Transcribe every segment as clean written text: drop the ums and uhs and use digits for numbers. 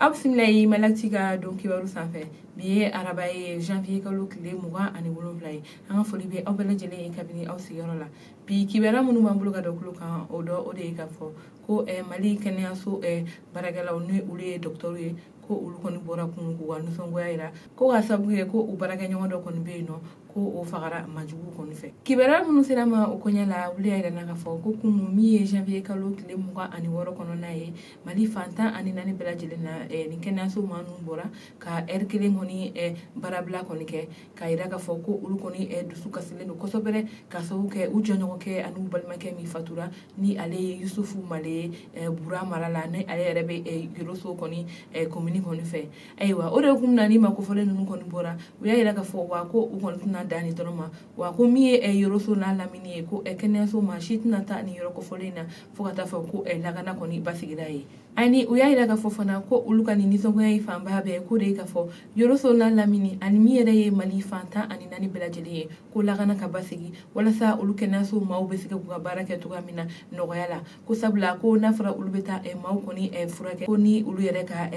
Aw bisimila ye Mali Actu ka don kibaru sanfɛ. Bi ye araba ye, janvier kalo tile 27 ye. An ka foli bɛ aw bɛɛ lajɛlen ye kabini aw sigiyɔrɔ la. Bi kibaruya minnu b'an bolo ka da tulo kan, o dɔ o de ye k'a fɔ ko Mali kɛnɛyaso baarakɛlaw, ni olu ye dɔgɔtɔrɔw ye, ko olu kɔni bɔra kun k'u ka nisɔngoya jira, ko ka sababu kɛ ko u baarakɛɲɔgɔn dɔ kɔni bɛ yen nɔ, ko o fagara majugu kɔni fɛ. Kibaruya minnu sera ma o koɲɛ la, olu y'a jira k'a fɔ ko kunun, min ye janvier kalo tile 26 kɔnɔna ye, Mali fan 14 bɛɛ lajɛlen na, nin kɛnɛyaso maa ninnu bɔra ka ɛri kelen kɔni baarabila kɔni kɛ, k'a jira k'a fɔ ko olu kɔni dusu kasilen don kosɛbɛ, ka sababu kɛ u jɔɲɔgɔnkɛ ani u balimakɛ min fatura, ni ale ye Yusufu Male ye Bura mara la, ni ale yɛrɛ bɛ Yoroso kɔni komini kɔni fɛ. Ayiwa, o de kun na ni maa kofɔlen ninnu kɔni bɔra, u y'a jira k'a fɔ wa ko u kɔni tɛna dan nin dɔrɔn ma, wa ko min ye Yoroso n'a lamini ye, ko kɛnɛyaso maa si tɛna taa nin yɔrɔ kofɔlen na fo ka taa fɔ ko lakana kɔni basigira ye. Ani u y'a jira k'a fɔ fana ko olu ka nin nisɔngoya in fanba bɛɛ ko de ye k'a fɔ Yoroso n'a lamini ani min yɛrɛ ye Mali fan 14 bɛɛ lajɛlen ye, ko lakana ka basigi walasa olu kɛnɛyaso maaw bɛ se k'u ka baara kɛ cogoya min na nɔgɔya la, ko sabula ko n'a fɔra olu bɛ taa maaw kɔni furakɛ, ko ni olu yɛrɛ ka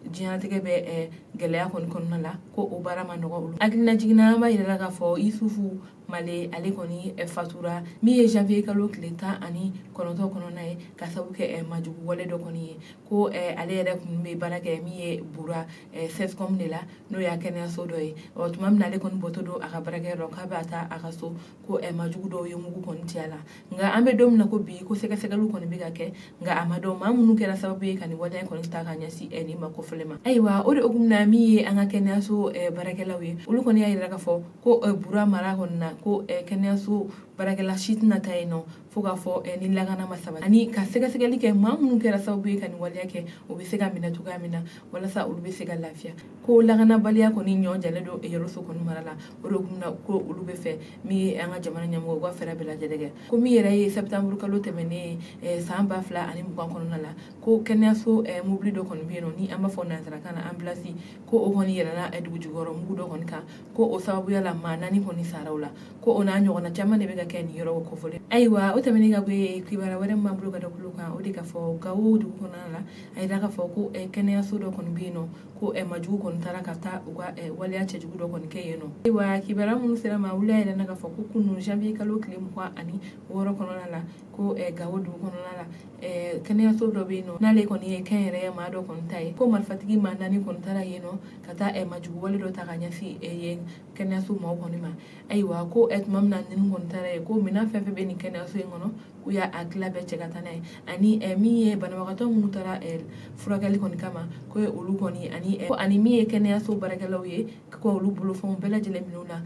diɲɛlatigɛ bɛ gɛlɛya kɔni kɔnɔna la, ko o baara ma nɔgɔ olu. Hakilina jiginna, an b'a yira k'a fɔ Yusufu Male, ale kɔni fatura min ye janvier kalo tile 19 kɔnɔna ye, ka sababu kɛ majugu wale dɔ kɔni ye, ko ale yɛrɛ tun bɛ baara kɛ min ye Bura CSCOM de la, n'o y'a kɛnɛyaso dɔ ye. Ɔ tuma min na ale kɔni bɔtɔ don a ka baarakɛyɔrɔ k'a bɛ taa a ka so, ko majugu dɔw ye mugu kɔni ci a la. Nka an bɛ don min na ko bi, ko sɛgɛsɛgɛliw kɔni bɛ ka kɛ, nka a ma dɔn maa minnu kɛra sababu ye ka nin waleya kɔni ta ka ɲɛsin nin ma kofɔlen ma. Ayiwa, o de hukumu na, min ye an ka kɛnɛyaso baarakɛlaw ye, olu kɔni y'a jira k'a fɔ ko Bura mara kɔni na, ko kɛnɛyaso baarakɛla si tɛna taa yen nɔ fo k'a fɔ ni lakana ma sabati, ani ka sɛgɛsɛgɛli kɛ maa minnu kɛra sababu ye ka nin waleya kɛ, o bɛ se ka minɛ cogoya min na walasa olu bɛ se ka lafiya. Ko lakanabaliya kɔni ɲɔ jalen don Yoroso kɔni mara la. O de hukumu na, ko olu bɛ fɛ min ye an ka jamana ɲɛmɔgɔ, u ka fɛɛrɛ bɛɛ lajɛlen kɛ, ko min yɛrɛ ye septembre kalo tɛmɛnen ye san 2020 kɔnɔna la, ko kɛnɛyaso mobili dɔ kɔni bɛ yen nɔ, ni an b'a fɔ nansarakan na ambulance, ko o kɔni yɛlɛnna dugu jukɔrɔ mugu dɔ kɔni kan, ko o sababuya la maa 4 kɔni sara o la, ko o n'a ɲɔgɔnna caman de bɛ ka kɛ nin yɔrɔ kofɔlen. Ayiwa, o tɛmɛnen ka bɔ yen, kibaruya wɛrɛ min b'an bolo ka da tulo kan, o de k'a fɔ Gawo dugu kɔnɔna la, a yira k'a fɔ ko kɛnɛyaso dɔ kɔni bɛ yen nɔ, ko majugu kɔni taara ka taa u ka waleya cɛjugu dɔ kɔni kɛ yen nɔ. Ayiwa, kibaruya minnu sera ma, olu y'a yira k'a fɔ ko kunun janvier kalo tile 26 kɔnɔna la, ko Gawo dugu kɔnɔna la, kɛnɛyaso dɔ bɛ yen nɔ, n'ale kɔni ye kɛnyɛrɛye maa dɔ kɔni ta ye, ko marifatigi maa 4 kɔni taara yen nɔ ka taa majugu wale dɔ ta ka ɲɛsin yen kɛnɛyaso maaw kɔni ma. Ayiwa, ko tuma min na ninnu kɔni taara yen, ko minɛn fɛn fɛn bɛ nin kɛnɛyaso in kɔnɔ, k'u y'a tila bɛɛ cɛ ka taa n'a ye, ani min ye banabagatɔ minnu taara furakɛli kɔni kama, ko olu kɔni, ani min ye kɛnɛyaso baarakɛlaw ye, ko olu bolofɛnw bɛɛ lajɛlen minɛ u la,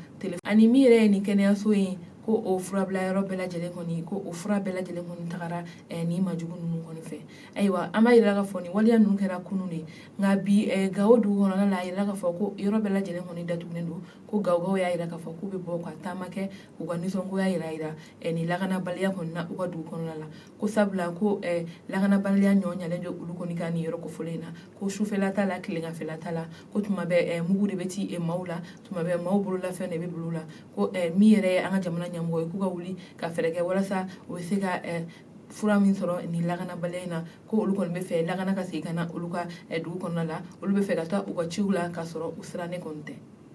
ani min yɛrɛ ye nin kɛnɛyaso in, ko o furabila yɔrɔ bɛɛ lajɛlen kɔni, ko o fura bɛɛ lajɛlen kɔni tagara nin majugu ninnu kɔni fɛ. Ayiwa, an b'a yira k'a fɔ nin waleya ninnu kɛra kunun de, nka bi Gawo dugu kɔnɔna la, a yira k'a fɔ ko yɔrɔ bɛɛ lajɛlen kɔni datugulen don, ko Gawokaw y'a yira k'a fɔ k'u bɛ bɔ ka taama kɛ k'u ka nisɔngoya yira nin lakanabaliya kɔni na u ka dugu kɔnɔna la, ko sabula ko lakanabaliya ɲɔ ɲalen don olu kɔni ka nin yɔrɔ kofɔlen in na, ko sufɛla t'a la, tileganfɛla t'a la, ko tuma bɛɛ mugu de bɛ ci maaw la, tuma bɛɛ maaw bololafɛn de bɛ bila u la, ko min yɛrɛ ye an ka jamana ɲɛmɔgɔ ye, k'u ka wuli ka fɛɛrɛ kɛ walasa u bɛ se ka fura min sɔrɔ nin lakanabaliya in na, ko olu kɔni bɛ fɛ lakana ka segin ka na olu ka dugu kɔnɔna la, olu bɛ fɛ ka taa u ka ciw la k'a sɔrɔ u sirannen kɔni tɛ.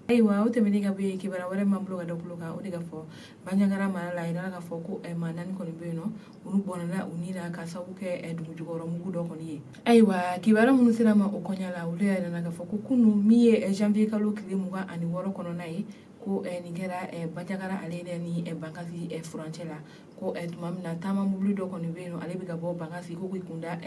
Ayiwa, o tɛmɛnen ka bɔ yen, kibaruya wɛrɛ min b'an bolo ka da tulo kan, o de ka fɔ Banjagara mara la, a yira k'a fɔ ko maa 4 kɔni bɛ yen nɔ, olu bɔnɛna u ni na ka sababu kɛ dugu jukɔrɔ mugu dɔ kɔni ye. Ayiwa, kibaruya minnu sera ma o kɔɲa la, olu y'a yira k'a fɔ ko kunun, min ye janvier kalo tile 26 kɔnɔna ye, ko nin kɛra Banjagara ale yɛrɛ ni Bankasi furancɛ la, ko tuma min na taama mobili dɔ kɔni bɛ yen nɔ, ale bɛ ka bɔ Bankasi ko k'i kunda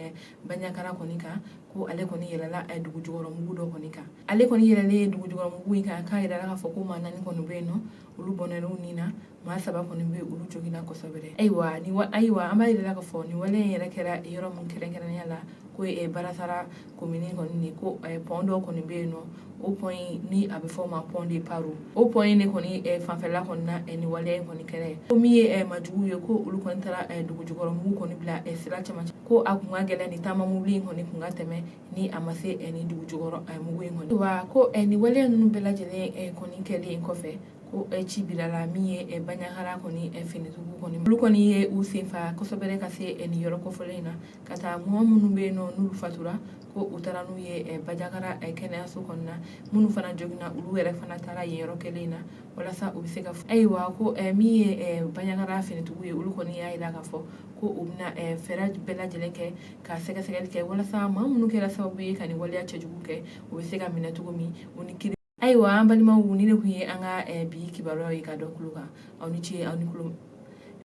Banjagara kɔni kan, ko ale kɔni yɛlɛla dugu jukɔrɔ mugu dɔ kɔni kan. Ale kɔni yɛlɛlen dugu jukɔrɔ mugu in kan, k'a yirala k'a fɔ ko maa 4 kɔni bɛ yen nɔ, olu bɔnɛna u ni na, maa 3 kɔni bɛ olu joginna kosɛbɛ. Ayiwa, ayiwa, an b'a yira k'a fɔ nin wale in yɛrɛ kɛra yɔrɔ min kɛrɛnkɛrɛnnenya la, ko Barasara komini kɔni de, ko pont dɔ kɔni bɛ yen nɔ, o pont in ni a bɛ fɔ o ma pont de Paro, o pont in de kɔni fanfɛla kɔni na nin waleya in kɔni kɛra yen. Ko min ye majugu ye, ko olu kɔni taara dugu jukɔrɔ mugu kɔni bila sira cɛmancɛ, ko a kun ka gɛlɛn ni taama mobili in kɔni kun ka tɛmɛ ni a ma se nin dugu jukɔrɔ mugu in kɔni. Wa ko nin waleya ninnu bɛɛ lajɛlen kɔni kɛlen kɔfɛ, Ko ci bilala min ye Bandiagara kɔni finitigiw kɔni, olu kɔni ye u senfa kosɛbɛ ka se nin yɔrɔ kofɔlen in na ka taa mɔgɔ minnu bɛ yen nɔ n'olu fatura, ko u taara n'u ye Bandiagara kɛnɛyaso kɔnɔna na. Minnu fana joginna, olu yɛrɛ fana taara yen yɔrɔ kelen in na walasa u bɛ se ka, ayiwa, ko min ye Bandiagara finitigiw ye, olu kɔni y'a jira k'a fɔ ko u bɛna fɛɛrɛ bɛɛ lajɛlen kɛ ka sɛgɛsɛgɛli kɛ walasa maa minnu kɛra sababu ye ka nin waleya cɛjugu kɛ, u bɛ se ka minɛ cogo min u ni kiri. Ayiwa, an balimaw, nin de tun ye an ka bi kibaruyaw ye ka dɔ tulo kan. Aw ni ce, aw ni tulo.